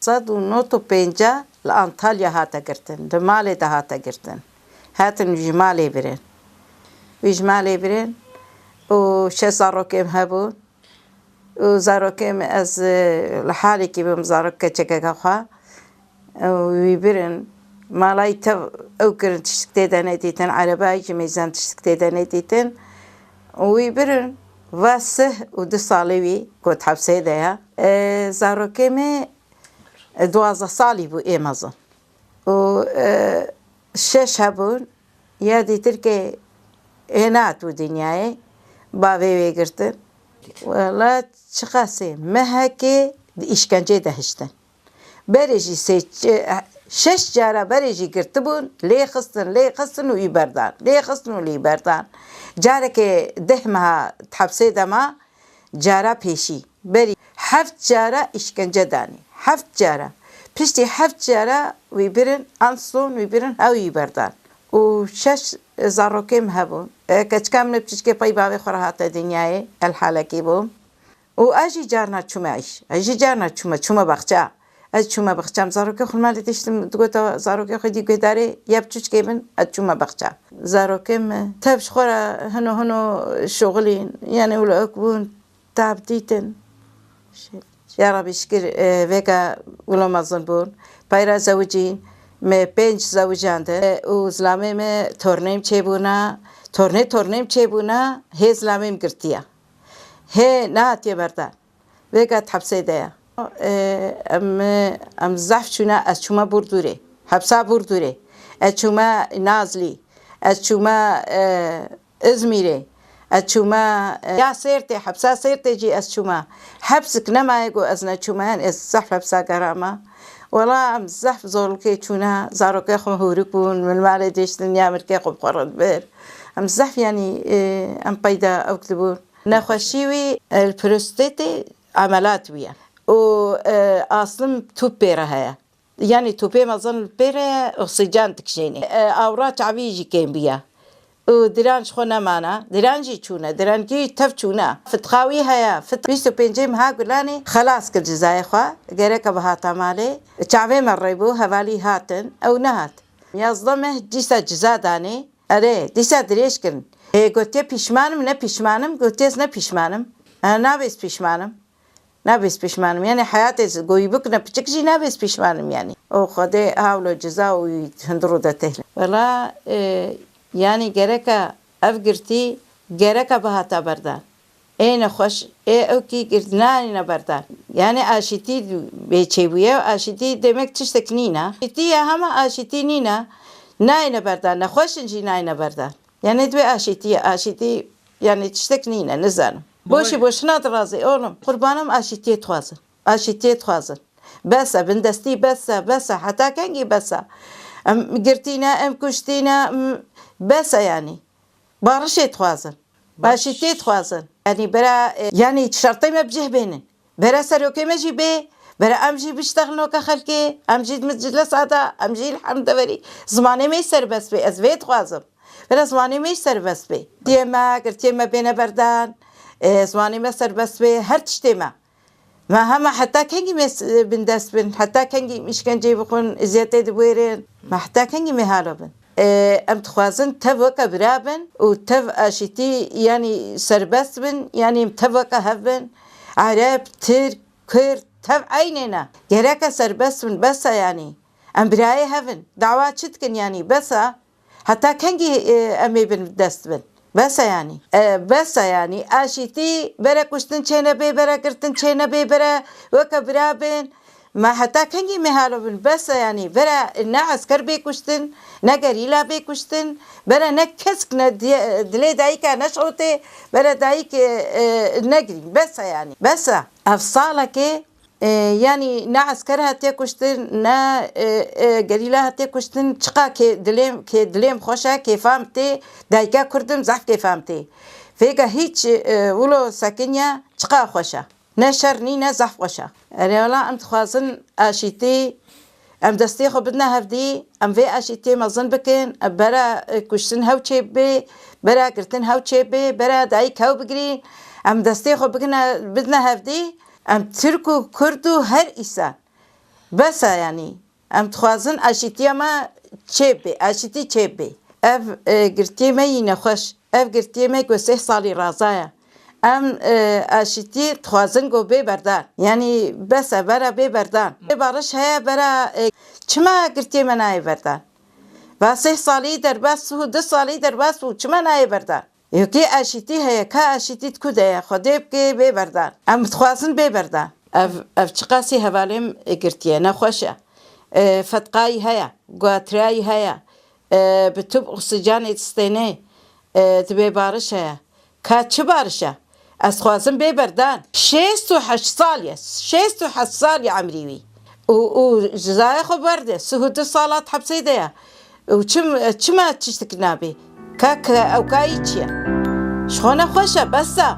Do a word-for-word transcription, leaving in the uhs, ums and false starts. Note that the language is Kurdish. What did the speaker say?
sed û nod û pênc li Antalya hate girtin, di malê de hate girtin. Hatin ji malê birin. Wî ji malê birin û şeş zarokê min hebûn. Û zarokê min, ez, e, li halekî bûm, zarok keçekeke xwe. Û wî birin, malayî tev ew kirin, tiştik tê de nedîtin, erebayî jî mêzen tiştik tê de nedîtin. Û wî birin, va sih û du salê wî ku di hepsê de ye. E, zarokê min, e, duwazdeh salî bû ê mezin. Û, e, şeş hebûn, ya dîtirkê hê nehatibû dinyayê, bavê wê girtin. Wela çiqasê mehekê di îşkencê de hiştin. Berê jî sê, şeş cara berê jî girtibûn, lê xistin, lê xistin û wî berdan. Lê xistin û lê berdan. Carekê deh meha di hepsê de ma, cara pêşî. Berî heft cara îşkence danî. Heft cara. Piştî heft cara wî birin, anson wî birin, hew wî berdan. Û şeş zarokê min hebûn. E, keçika min biçûçikê pey bavê xwe re hate dinyayê, ez li halekî bûm. Û ez jî carna çûme îş. Ez jî carna çûme, çûme baxça. Ez çûme baxça, em zarokê xwe li malê diştim, digota zarokê xwe dî guhdarê, ya biçûçikê min, ez çûme baxça. Zarokê min tev ji xwe re hino hino şoxilîn, yanî wilo ek bûn, tab dîtin. Ya Rabî şikir, e, vêka wilo mezin bûn. Peyra zewicîn, me pênc zewicande, e, û zilamê me tornêm çêbûna, tornê tornêm çêbûna, hê zilamêm girtiya. Hê nehatiye berdan. Vêga di hepsê de ye. E, em, em zehf çûne, ez çûme Burdûrê. Hepsa Burdûrê. Ez çûme Nazlî. Ez çûme, e, Îzmîrê. Ez çûme, e, ya Sêrtê, hepsa Sêrtê jî ez çûme. Hepsik nemaye ku ez neçûme, ez zehf hepsa gerama. Wela em zehf zorlikê çûne, zarokê xwe hûrik bûn, min malê dêştin ya mirkê xwe bi xwe re dibir. Em zehf, yanî, e, em peyda ew dibûn. Nexweşî wî, e, li prostatê emelat wî ye. Û, e, aslim tûp pê re heye. Yanî tûpê mezin li pê re ye, oksîjen dikişênê. E, awra çavî jî kêm bûye. Û diran ji xwe nemana. Diran jî çûne. Dirangî tev çûne. Fitqa wî heye. Fit-, bîst û pêncê meha Gulanê xelas kir cizayê xwe. Gereke bihata malê. Çavê me rê bû, hevalî hatin. Ew nehat. Yazdeh meh dîsa ciza danê. Erê, dîsa dirêj kirin. Ê, gotiye pîşman im, ne pîşman im, gotiye ez ne pîşman im. E, nabê ez pîşman im. Nabê ez pîşman im. Yanî heyatê ez goyî bikine piçik jî nabê ez pîşman im yanî. O Xwedê hawlo ciza û hundir û de tehle. Wela, e, yanî gereka ev girtî, gereka bihata berdan. Ê nexweş, ê ew kî girt nayêne berdan. Yanî aşîtî bê çêbûye, aşîtî demek tiştek nîne. Aşîtî ye hema aşîtî nîne, nayêne berdan. Nexweş in jî nayêne berdan. Yanî divê aşîtî ye, aşîtî yanî tiştek nîne, nizanim. Boşî boşina dirazê oğlum. Qurbanim aşîtiyê dixwazin. Aşîtiyê dixwazin. Bes e, bindestî bes e, bes e. Heta kengî bes e? Em girtî ne, em kuştî ne, em, bes e yanî. Barişê dixwazin. Aşîtiyê dixwazin. Yanî bera, e, yanî şertê me bi cih bênin. Bera serokê me jî bê, bera em jî biştexin weke xelkê, em jî di meclisa de, em jî li hemdeverî zimanê me jî serbest bê. Ez vê dixwazim. Bera zimanê me jî serbest bê. Diyê me, girtiyê me bêne berdan, e, zimanê me serbest bê, her tiştê me. Me hema heta kengî me s-, bindest bin, heta kengî îşkenceyê bixwin, eziyetê dibwêrin, me heta kengî me halo bin. E, em dixwazin tev weke bira bin û tev aşîtî, yanî serbest bin, yanî em tev weke hev bin. Ereb, Tirk, Kurd, tev eynê ne. Gereke serbest bin, bes e yanî. Em birayê hev in. Dawa çi dikin yanî? Bes e. Heta kengî, e, em ê bin dest bin? Bes e yanî. E, bes e yanî. Aşîtî bere kuştin çênebê, bere girtin çênebê, bere weke bira bin. Me heta kengî me halo bin? Bes e yanî. Bere ne esker bê kuştin, ne gerîla bê kuştin, bere ne kesk ne diye-, dilê dayika neşewitê, bere dayik, e, e, negirîn. Bes e yanî. Bes e. Ev salekê E, yanî ne esker hatiye kuştin, ne, e, e, gerîla hatiye kuştin. Çiqa kê dilêm, kê dilêm xweş e, kêfa min tê, dayika Kurd im, zehf kêfa min tê. Vêga hîç, e, wilo sekiniye, çiqa xweş e. Ne şer nîne, zehf xweş e. Erê wela em dixwazin aşîtî, em destê xwe bidine hevdî, em vê aşîtiyê mezin bikin, bera, e, kuştin hew çêbê, bera girtin hew çêbê, bera dayik hew bigirîn, em destê xwe bigine, bidine hevdî. Em Tirk û Kurd û her îsan, Bes e, yanî em dixwazin aşîtiya me çêbê, aşîtî çêbê. Ev e, girtiyê me yî nexweş. Ev girtiyê me ku sê salî raza ye. Em e, aşîtî dixwazin ku bê berdan. Yanî bes e, bera bê berdan. Bê bariş heye, bera e, çima girtiyê me nayê berdan? Va sê salî derbas û du salî derbas û çima nayê berdan? Yekê aşîtî heye, ka aşîtî di ku de ye, Xwedê bike bê berdan. Em dixwazin bê berdan. Ev, ev çiqasî hevalê min girtiye, nexweş e. E, fetqayî heye, guatirayî heye. E, bi tûb oksîjenê distênê, e, dibê bariş heye. Ka çi bariş e? Ez dixwazim bê berdan. Şêst û heşt sal ye, şêst û heşt sal ye emrî wî. Û, û cezaya xwe berde, sih û du sala di hepsê de ye. Û çim, çima tiştik nabê? Ka, ka ew kayî çi ye? Ji xwe nexweş e, bes e.